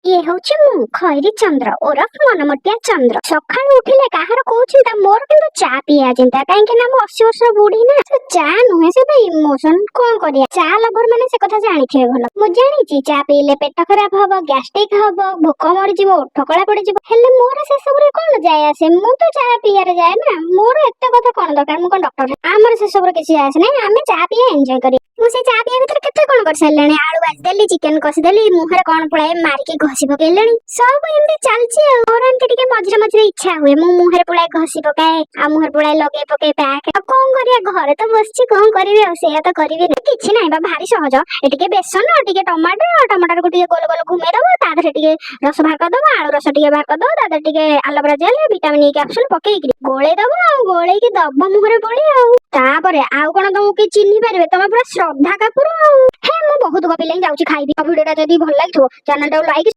ଇଏ ହଉଛି ମୁଁ, ଖଇରୀ ଚନ୍ଦ୍ର ଓରଫ ମନମୋଟିଆ ଚନ୍ଦ୍ର। ସକାଳୁ ଉଠିଲେ କାହାର କୋଉ ଚିନ୍ତା? ମୋର କିନ୍ତୁ ଚା ପିଇବା ଚିନ୍ତା। କାହିଁକି ନା ମୁଁ 80 ବର୍ଷର ବୁଢୀ ନା। ସେ ଚା ନୁହେଁ, ସେ ତ ଇମୋସନ। କଣ କରିବା, ଚା ଲଭର ମାନେ ସେ କଥା ଜାଣିଥିବେ ଭଲ। ମୁଁ ଜାଣିଛି ଚା ପିଇଲେ ପେଟ ଖରାପ ହବ, ଗ୍ୟାଷ୍ଟ୍ରିକ ହବ, ଭୋକ ମରିଯିବ, ଓଠ କଳା ପଡିଯିବ। ହେଲେ ମୋର ସେସବୁରେ କଣ ଯାଏ ଆସେ? ମୁଁ ତ ଚା ପିଇବାରେ ଯାଏ ନା। ମୋର ଏତେ କଥା କଣ ଦରକାର? ମୁଁ କଣ ଡକ୍ଟର? ଆମର ସେସବୁରେ କିଛି ଯାଏ ଆସେ ନାହିଁ। ଆମେ ଚା ପିଇବା ଏନ୍ଜୟ କରିବା। ମୁଁ ସେଇ ଚା ପିଇବା ଭିତରେ କେତେ କଣ କରିସାରିଲାଣି। ଆଳୁ ଭାଜିଦେଲି, ଚିକେନ କଷିଦେଲି, ମୁହଁରେ କଣ ପୁଳାଏ ମାରିକି ଘଷି ପକେଇଲେଣି। ସବୁ ଏମିତି ଚାଲିଛି। ଆଉ ମୋର ଏମିତି ଟିକେ ମଝିରେ ମଝିରେ ଇଚ୍ଛା ହୁଏ, ମୁଁ ମୁହଁରେ ପୁଳାଏ ଘଷି ପକାଏ ଆଉ ମୁହଁରେ ପୁଳାଏ ଲଗେଇ ପକାଏ ପ୍ୟାକ୍। ଆଉ କଣ କରିବା, ଘରେ ତ ବସିଛି, କଣ କରିବି? ଆଉ ସେଇଆ ତ କରିବି ନା। କିଛି ନାହିଁ ବା, ଭାରି ସହଜ। ଏ ଟିକେ ବେସନ, ଟିକେ ଟମାଟୋ, ଟମାଟରକୁ ଟିକେ ଗୋଲ ଗୋଲ ଘୁମେଇ ଦବ, ତା ଦେହରେ ଟିକେ ରସ ବାହାର କରିଦବ, ଆଳୁ ରସ ଟିକେ ବାହାର କରିଦବ, ତା ଦେହରେ ଟିକେ aloe vera gel, vitamin E capsule ପକେଇକି ଗୋଳେଇ ଦବ ଆଉ ଗୋଳେଇକି ଦବ ମୁହଁରେ ବୋଳି। ଆଉ ତାପରେ ଆଉ କଣ ତମକୁ କିଏ ଚିହ୍ନି ପାରିବେ? ତମେ ପୁରା ଶ୍ରଦ୍ଧା କାପୁର। ଆଉ ହେ, ମୁଁ ବହୁତ ଗପିଲେଣି, ଯାଉଛି ଖାଇବି। ଆଉ ଭିଡିଓଟା ଯଦି ଭଲ ଲାଗିଥିବ, ଚ୍ୟାନେଲଟାକୁ ଲାଇକ୍